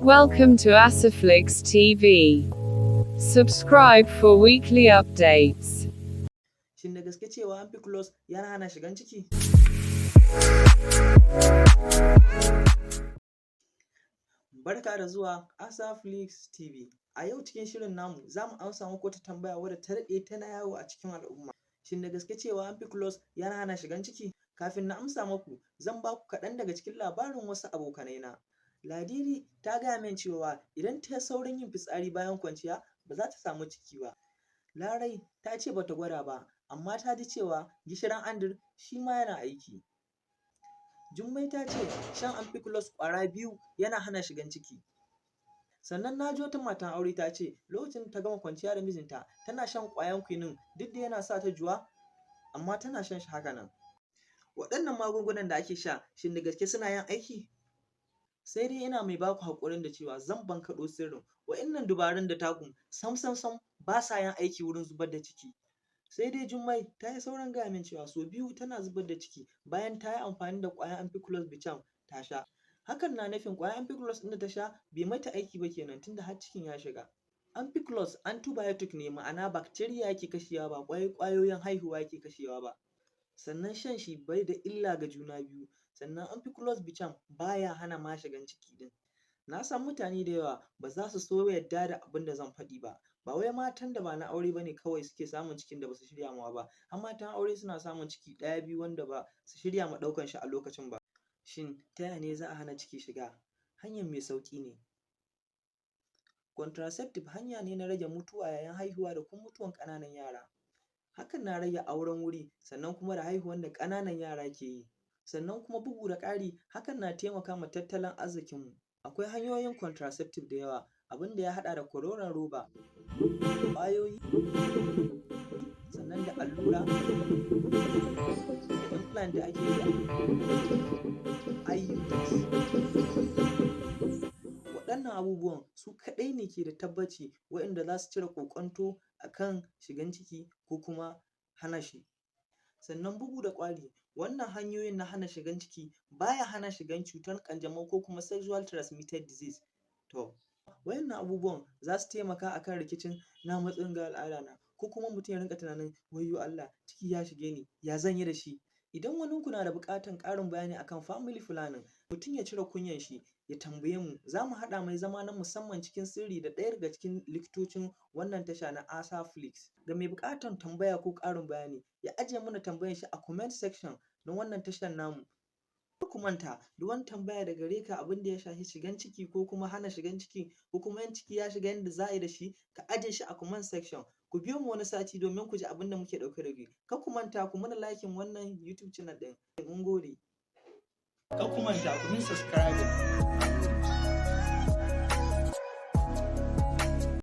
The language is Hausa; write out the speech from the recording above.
Welcome to Asaflix TV. Subscribe for weekly updates. Shin da gaske cewa Ampiclox yana hana shigan ciki? Barka da zuwa Asaflix TV. A yau cikin shirin namu za mu amsa muku wata tambaya wadda ta daɗe tana yawo a cikin al'umma. Shin da gaske cewa Ampiclox yana hana shigan ciki? Kafin na amsa muku, zan ba ku kaɗan daga cikin labarin wasu abokanaina. Ladidi ta gaya min cewa idan ta yi saurin yin fitsari bayan kwanciya, ba za ta samu ciki ba. Larai ta ce ba ta gwada ba, amma ta ji cewa gishirin andir shi ma yana aiki. Jummai ta ce shan Ampiclox ƙwara 2 yana hana shigan ciki. Sannan na ji wata matan aure ta ce lokacin da ta gama kwanciya da mijinta, tana shan ƙwayan quinine, duk da yana sa ta juwa, amma tana shan shi haka nan. Waɗannan magungunan da ake sha, shin da gaske suna yin aiki? Sai dai ina mai ba ku haƙurin da cewa zan bankaɗo sirrin waɗannan dubarun da taku sam sam sam ba sa yin aiki wurin zubar da ciki. Sai dai Jummai ta yi saurin gaya min cewa sau 2 tana zubar da ciki bayan ta yi amfani da ƙwayar Ampiclox Bicham ta sha. Hakan na nufin ƙwayar Ampiclox ɗin da ta sha bai mata aiki ba kenan, tunda har cikin ya shiga. Ampiclox antibiotic ne, ma'ana bacteria yake kashewa, ba ƙwayoyin haihuwa yake kashewa ba. Sannan shan shi bai da illa ga juna biyu. Sannan Ampiclox Bicham baya hana ma shigan ciki ɗin. Na san mutane da yawa ba za su so yarda da abin da zan faɗi ba. Ba wai matan da ba na aure ba ne kawai suke samun cikin da ba su shirya mawa ba, har matan aure suna samun ciki ɗaya, biyu wanda ba su shirya ma ɗaukan shi a lokacin ba. Shin ta ya ne za a hana ciki shiga? Hanyar mai sauƙi ne. Contraceptive hanya ne na rage mutuwa yayin haihuwa da kuma mutuwan ƙananan yara. Hakan na rage auren wuri, sannan kuma da haihuwan da ƙananan yara ke yi. Sannan kuma bugu da ƙari, hakan na taimaka ma tattalin arzikinmu. Akwai hanyoyin contraceptive da yawa, abin da ya haɗa da kwaroron roba, ƙwayoyi, sannan da allura, implant da ake yi da IUDs. Waɗannan abubuwan su kaɗai ne ke da tabbaci waɗanda za su cire ƙoƙwanto a kan shigan ciki ko kuma hana shi. Sannan bugu da ƙari, wannan hanyoyin na hana shigan ciki baya hana shigan cutar ƙanjamau ko kuma sexual transmitted disease. To, waɗannan abubuwan za su taimaka a kan rikicin na matsin ga al'adana, ko kuma mutum ya rinƙa tunanin, wayyo Allah, ciki ya shige ni, ya zan yi da shi? Idan waninku na da buƙatar ƙarin bayani akan family planning, mutum ya cire kunyan shi ya tambaye mu, za mu haɗa mai zama na musamman cikin sirri da ɗaya daga cikin likitocin wannan tasha na Asaflix. Ga mai buƙatar tambaya ko ƙarin bayani, ya ajiye mana tambayan shi a comment section na wannan tashar namu. Kar ku manta, duk wani tambaya da gare ka, abin da ya shafi shigan ciki ko kuma hana shigan ciki, ko kuma in ciki ya shiga yanda za a yi da shi, ka ajiye shi a comment section. Ku biyo mu wani sati domin ku ji abin da muke ɗauke da shi. Kar ku manta ku mana liking wannan YouTube channel ɗin. Mun gode. Kar ku manta ku min subscribing.